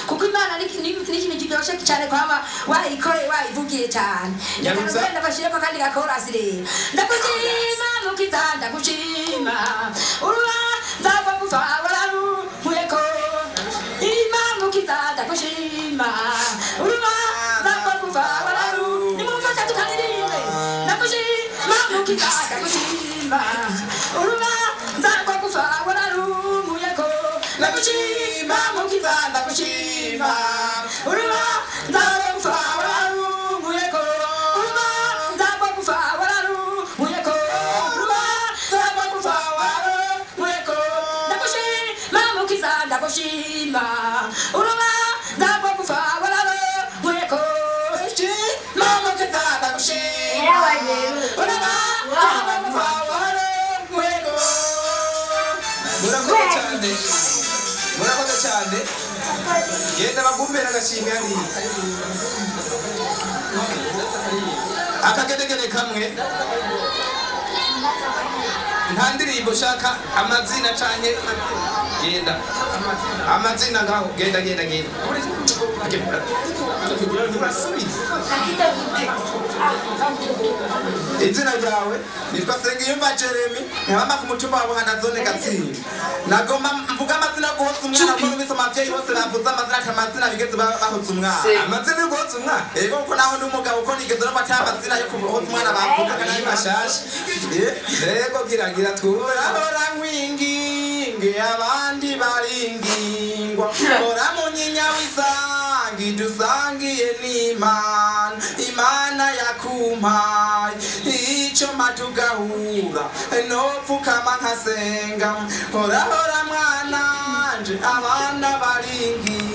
Kuko Imana ni ikintu kiryoshye cyane kwama wayikoreye wayivugiye cyane. Nyarutsa. Reka ndabashireko kandi gakorasi rero. Ndagushima Mukiza, ndagushima. Urubanza rwo gupfa wararunkuyeko. Imana Mukiza, ndagushima. Urubanza rwo gupfa wararu. Nimumfashe tukaririmbe. Ndagushima Mukiza, ndagushima. Urubanza rwo gupfa wararunkuyeko. Ndagushima Mukiza, ndagushima. Urubanza rwo gupfa wararunkuyeko. Urubanza rwo gupfa wararunkuyeko. Urubanza rwo gupfa wararunkuyeko. Ndagushima Mukiza, ndagushima. Urubanza rwo gupfa wararunkuyeko. Ndagushima Mukiza, ndagushima. Urubanza rwo gupfa wararunkuyeko. Murakoze cyane, murakoze cyane. Genda bagumbera agashimwe hariya. Akagedegede kamwe. Nta ndirimbo ushaka amazina canke genda amazina ngaho, genda genda genda. Urasubiza izina ryawe. Nitwa Sengiyumva Jeremy, nkaba ku mutumba wa Buhanda, zone Gatsinda. Nagomba mvuga amazina yo guhoza umwana, kuko numvise abavyeyi bose bavuze amazina, ata amazina bigeze bahoza umwana. Amazina yo guhoza umwana? Yego, kuko naho ndi umugabo, ko nigeze numva ata amazina yo guhoza umwana bavuze kandi ari mashasha. Yego, gira gira twurahora nkwinginge, abandi baringingwa, hora munyinya w'isangi dusangiye n'Imana, Imana yakumpaye ico matugahura, nopfukama nkasenga. Hora hora mwananje, abana baringingwa.